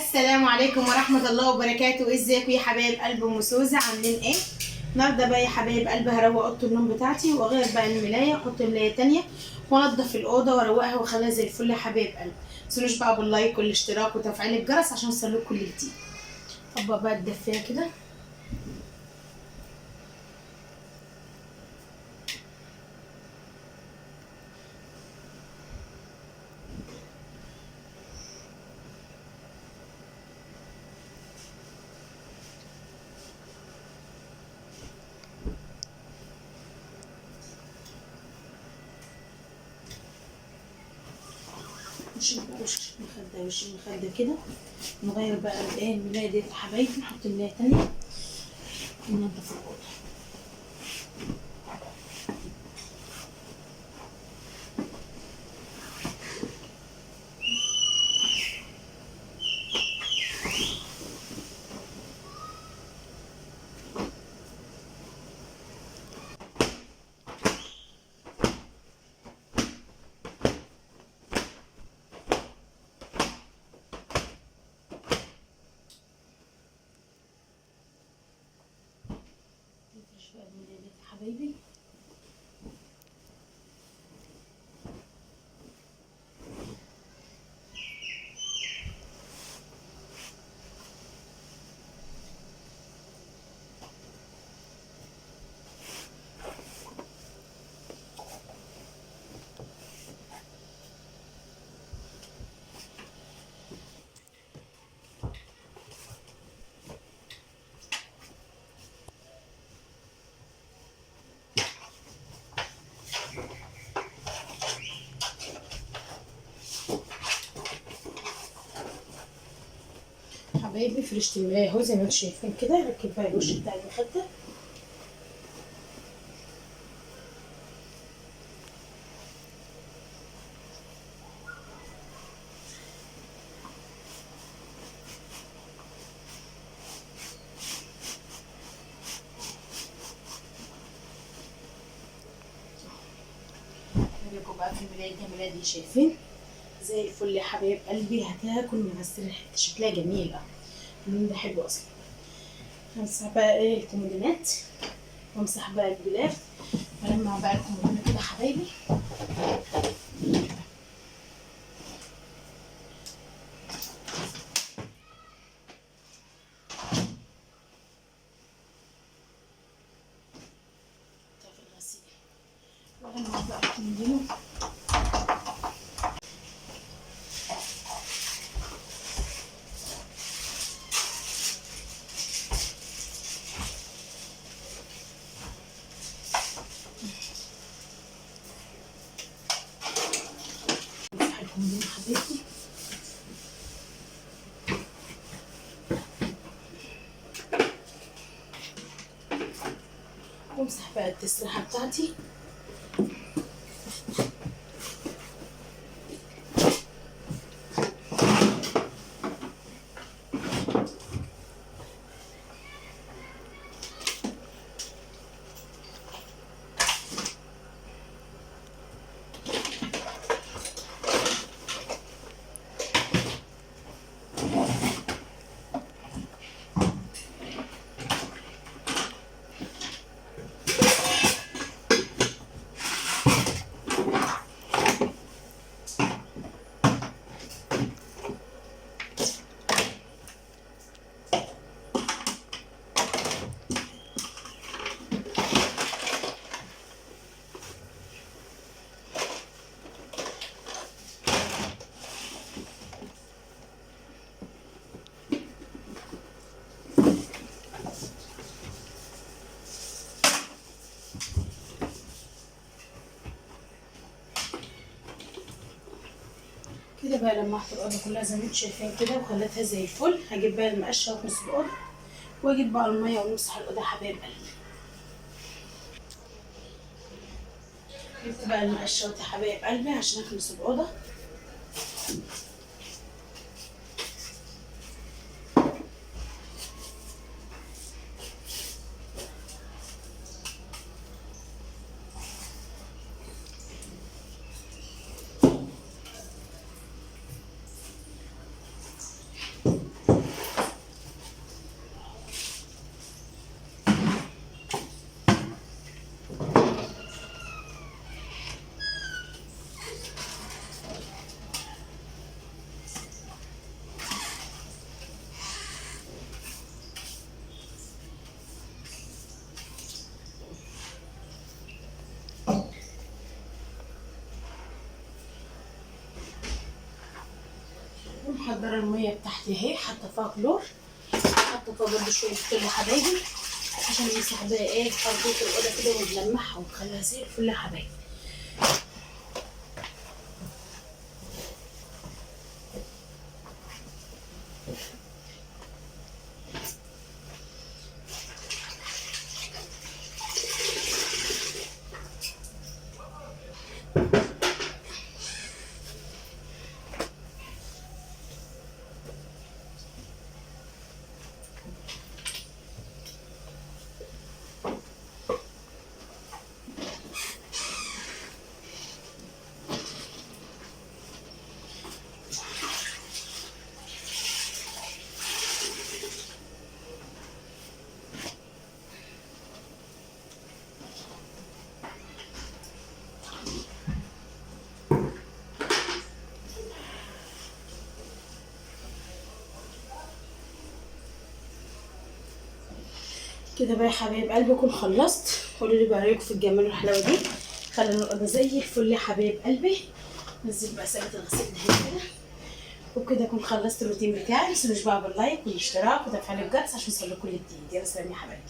السلام عليكم ورحمة الله وبركاته. ازيكم يا حبايب قلب ام سوزة؟ عاملين ايه النهارده بقى يا حبايب قلب؟ هروق اوضة النوم بتاعتي واغير بقى الملايه، احط ملايه تانية وانضف الاوضة واروقها واخليها زي الفل يا حبايب قلب. متنسوش بقى بال like والاشتراك وتفعيل الجرس عشان يوصلكوا كل جديد. طبق بقى الدفايه كده. نشيل بقى وش المخدة، وش المخدة كده. نغير بقى الايه الملاية ديت يا حبايبي، نحط ملاية تانية وننضف الأوضة. نفرش بقى الملاية ديت يا حبايبي. حبايبي فرشت الملاية اهو زي ما انتم شايفين كده. ركب بقى الوش بتاع المخدة. هوريكم بقى في الملاية الجميلة دي، شايفين زي الفل يا حبايب قلبي. هتاكل من على السرير حتة، شكلها جميل. اللون ده حلو اصلا. همسح بقى ايه الكومودينات وامسح بقى الدولاب والمع بقى الكومودينات كده حبايبي. في الغسيل والمع بقى الكومودينو. حبيبتي وامسح بقى التسريحه بتاعتي. كده بقى لمعت الأوضة كلها زي ما انتم شايفين كده وخليتها زي الفل. هجيب بقى المقشه واكنس الأوضة واجيب بقى المية ونمسح الأوضة حبايب قلبي. جبت بقى المقشه يا حبايب قلبي عشان اكنس الأوضة. محضرة المية بتاعتي اهي، حاطه فيها كلور، حاطه فيها برده شوية ديتول يا حبايبي عشان نمسح بقى ايه ارضية الاوضة كده ونلمعها ونخليها زي الفل يا حبايبي. كده بقى يا حبايب قلبي اكون خلصت. قولوا لي بقى رايكم في الجمال والحلاوه دي. خلينا الاوضة زي الفل يا حبايب قلبي. نزل بقى سله الغسيل ده كده، وبكده اكون خلصت الروتين بتاعي. ما تنسوش بقى بال like والاشتراك وتفعيل الجرس عشان يوصلكوا كل جديد. يلا سلام يا حبايبي.